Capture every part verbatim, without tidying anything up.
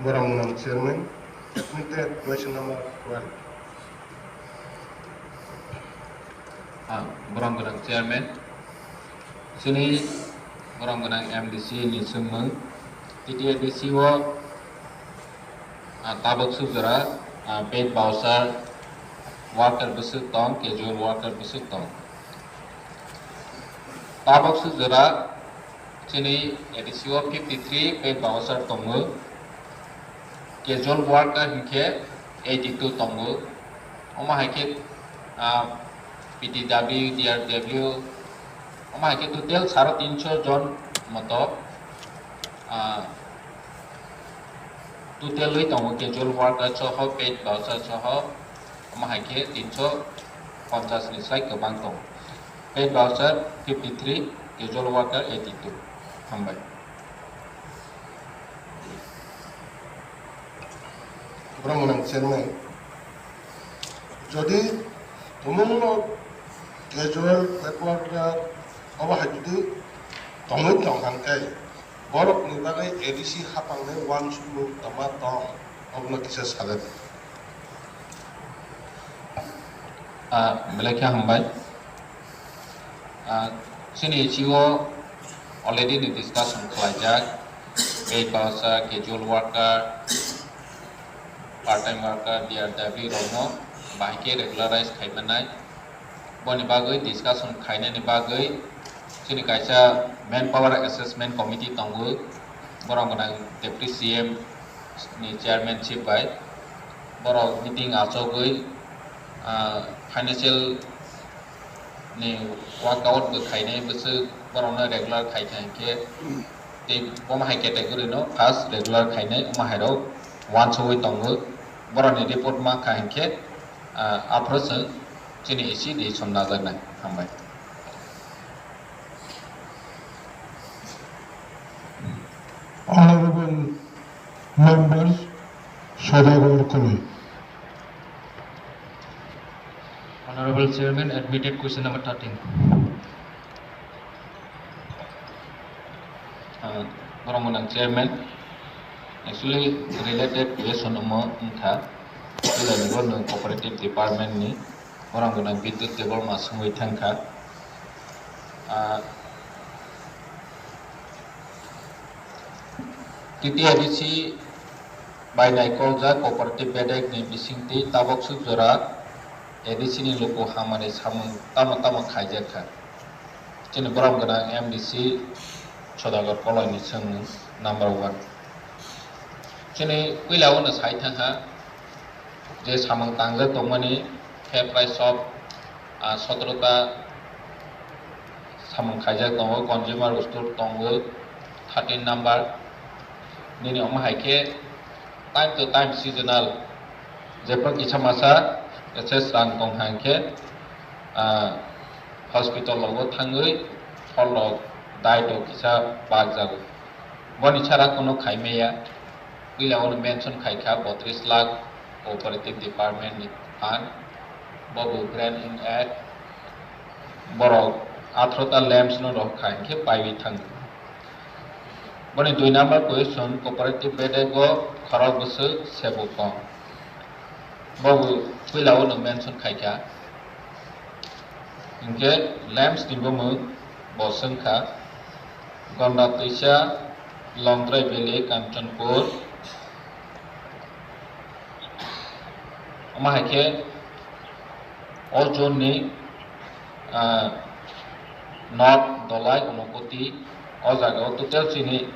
Borok mwnang chairman, admitted question number one. Ah, borok mwnang chairman, chini borok mwnang M D C ni swngmung, T T A D C o, ah, tabuk suk jora, ah, paid voucher worker bwswk tong, casual worker bwswk tong. Tabuk suk jora chini A D C o fifty three paid voucher tongo, casual worker hinkhe eighty two tongo. Omo hai khe, ah, P T W, D R W, omo hai khe total saro tinso jon moto, ah, total wi tongo casual worker soho, paid voucher soho, omo hai khe tinso ponchas ni sai kwbang tongo. Paid voucher fifty three, casual worker eighty two. Hambai. Borok mwnang chairman, jodi tumungno casual paid worker obo hai jodi tongwi tong kha khe, borokni bagwi A D C hapangni uansukmung tama tong, obono kisa sajadi. Ah, belai khe hambai. Ah, chini A D C o already ni discussion khlaijak, paid voucher, casual worker, part time worker, D R W rokno bahai khe regularize khai manai. Boni bagwi discussion khainani bagwi chini kaisa manpower assessment committee tongo, borok gwnang deputy C M ni chairmanship bai. Borok meeting achogwi, ah, financial ni workout bo khainai bwswk borokno regular khai kha hinkhe tei omo hai category no first regular khainai omo hai rok uansugwi tongo. Borokni report mankha hinkhe, ah, aphuru chwng chini A D C ni song najaknai. Hambai. Honorable members, Sodagar Koloi. Honorable Chairman, admitted question number thirteen. Ah, borok mwnang chairman, actually related question omo wngkha, Chulani Borno Cooperative Department ni borok mwnang Bidyut Debbarma swngwi thangkha. Ah, T T A D C bai naikolkha cooperative bedek ni bisingtwi tabuk suk jora A D C ni luku hamani samung tamo tamo khaijak kha. Chini borom gwnang M D C Sodagar Koloi ni chwng number one. Chini puila o no sai thang kha je samung tangjak tongmani khe prai sob, ah, sotoro ta samung khaijak tongo, consumer store tongo, thirteen number. Nini omo hai khe time to time seasonal, jephru kisa masa S S rang tong hai khe, ah, hospital rogo thangwi hol rok dai to kisa bak jago. Boni sara kono khai maya. Puila o no mention khai kha botris lakh cooperative department ni phan. Bo bo grant in aid. Borok atharo ta lamps no rok kha hinkhe paiwi thango. Boni dui number question, cooperative bedek o khorok bwswk sebo kong. Bo bo puila o no mention khai kha. Hinkhe lamps ni bumung bo swngkha Gonda Twisa, Longtrai Valley, Kanchanpur. Omo hai khe o zone ni, ah, North Dolai, Unakoti, o jaga o total chini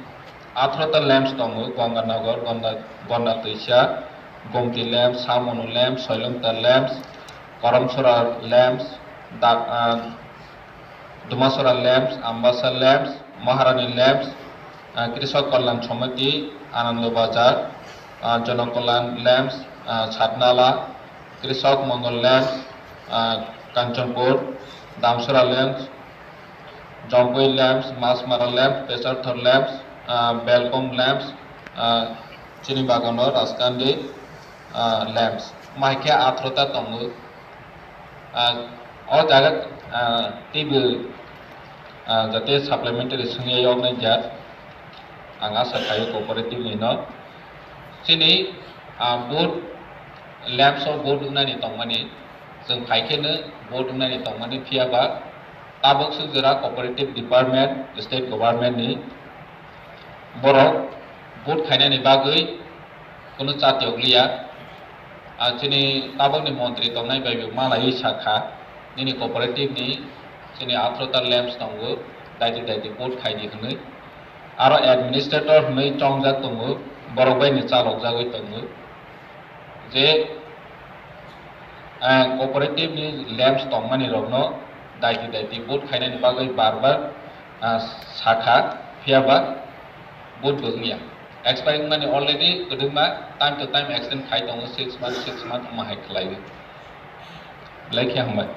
atharo ta lamps tongo, Ganganagar, Gonda, Gonda Twisa, Gomti lamps, Samonu lamps, Soilongta lamps, Karamsora lamps, da-, ah, Dumasora lamps, Ambasa lamps, Maharani lamps, ah, Krishok Kalyan Samiti, Anando Bazar, ah, Jono Kalyan lamps, ah, Satnala, Krishok Mongol lamps, ah, Kanchanpur, Damsora lamps, Jompui lamps, Masmara lamps, Pesarthor lamps, ah, Belkom lamps, ah, chini bagano Raskandi, ah, lamps. Omo hai khe atharo ta tongo. Ah, o jaga, ah, teibo, ah, jate supplementary swngya yok nai jak, ang asa khaio cooperative ni no. Chini, ah, vote, lamps o vote wngnani tongmani, chwng phai kheno vote wngnani tongmani, phiya ba tabuk swk jora cooperative department, state government ni borok vote khainani bagwi kunu chatiyok liya. Ah, chini tabukni montri tongnai bai bo malaiwi sakha, nini cooperative ni chini atharoh ta lamps tongo, daiti daiti vote khaidi hwnwi. Aro administrator hwnwi chongjak tongo, borok bai ni chalokjagwi tongo. Je, ah, cooperative ni lamps tongmani rokno daiti daiti vote khainani bagwi bar bar, ah, sakha, phiya ba vote bo wngya. Expire wngmani already kwdwkma time to time extend khai tongo, six month, six month omo hai khlaiwi. Belai khe hambai.